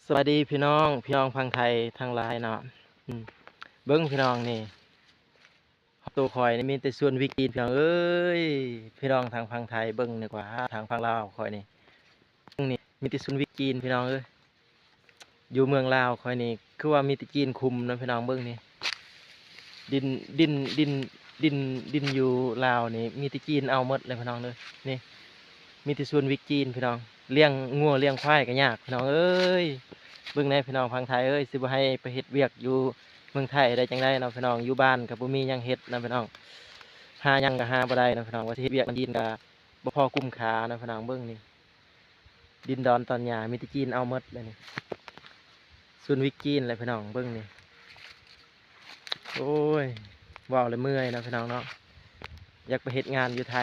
ສະບາຍດີພີ່ນ້ອງ, ພີ່ນ້ອງຝັ່ງໄທທັງຫຼາຍເນາະ. ອືມ ເບິ່ງພີ່ນ້ອງນີ້ ໂຕຂ້ອຍນີ້ມີແຕ່ສວນວິກຈີນ ພີ່ນ້ອງເອີຍ. ພີ່ນ້ອງທາງຝັ່ງໄທເບິ່ງດີກວ່າ, ທາງຝັ່ງລາວຂ້ອຍນີ້ ເບິ່ງນີ້ມີແຕ່ສວນວິກຈີນ ພີ່ນ້ອງເອີຍ. ຢູ່ເມືອງລາວຂ້ອຍນີ້ຄືວ່າມີແຕ່ຈີນຄຸມເນາະ ພີ່ນ້ອງ. ເບິ່ງນີ້ ດິນ ດິນ ດິນ ດິນ ດິນຢູ່ລາວນີ້ມີແຕ່ຈີນເອົາໝົດເລີຍ ພີ່ນ້ອງເອີຍ. ນີ້ມີແຕ່ສວນວິກຈີນ ພີ່ນ້ອງ. ລ້ຽງງົວລ້ຽງຄວາຍກໍຍາກ ພີ່ນ້ອງເອີຍ. ເບິ່ງແດ່ພີ່ນ້ອງຝັ່ງໄທເອີຍ, ຊິບໍ່ໃຫ້ໄປເຮັດວຽກຢູ່ເມືອງໄທໄດ້ຈັ່ງໃດເນາະ ພີ່ນ້ອງ. ຢູ່ບ້ານກໍບໍ່ມີຫຍັງເຮັດເນາະ ພີ່ນ້ອງ, ຫາຫຍັງກໍຫາບໍ່ໄດ້ເນາະ ພີ່ນ້ອງ. ວ່າຊິເຮັດວຽກນຳຈີນກໍບໍ່ພໍກຸ້ມຄ່າເນາະ ພີ່ນ້ອງ. ເບິ່ງນີ້ ດິນດອນຕອນຫຍ້າມີແຕ່ຈີນເອົາໝົດເລີຍນີ້, ສວນວິກຈີນແຫຼະ ພີ່ນ້ອງ. ເບິ່ງນີ້ ໂອ້ຍ ເວົ້າແລ້ວເມື່ອຍເນາະ ພີ່ນ້ອງເນາະ. ຢາກໄປເຮັດງານຢູ່ໄທ